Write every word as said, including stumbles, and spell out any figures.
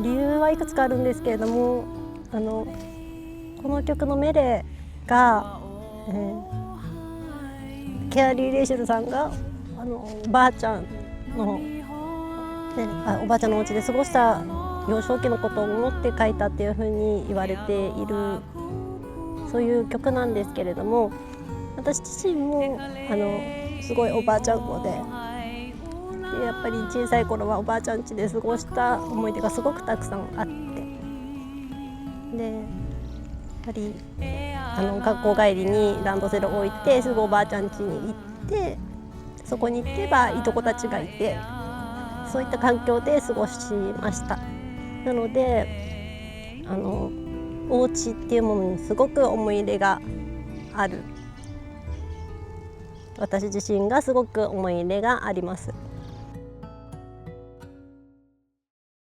理由はいくつかあるんですけれども、あのこの曲の「メレ」が、えー、ケアリー・レイシェルさんがあのおばあちゃんの、ね、あおばあちゃんのお家で過ごした幼少期のことを思って書いたっていうふうに言われている、そういう曲なんですけれども、私自身もあのすごいおばあちゃん子で、でやっぱり小さい頃はおばあちゃん家で過ごした思い出がすごくたくさんあって、でやっぱりあの学校帰りにランドセルを置いてすぐおばあちゃん家に行って、そこに行けばいとこたちがいて、そういった環境で過ごしました。なのであのお家っていうものにすごく思い入れがある、私自身がすごく思い入れがあります。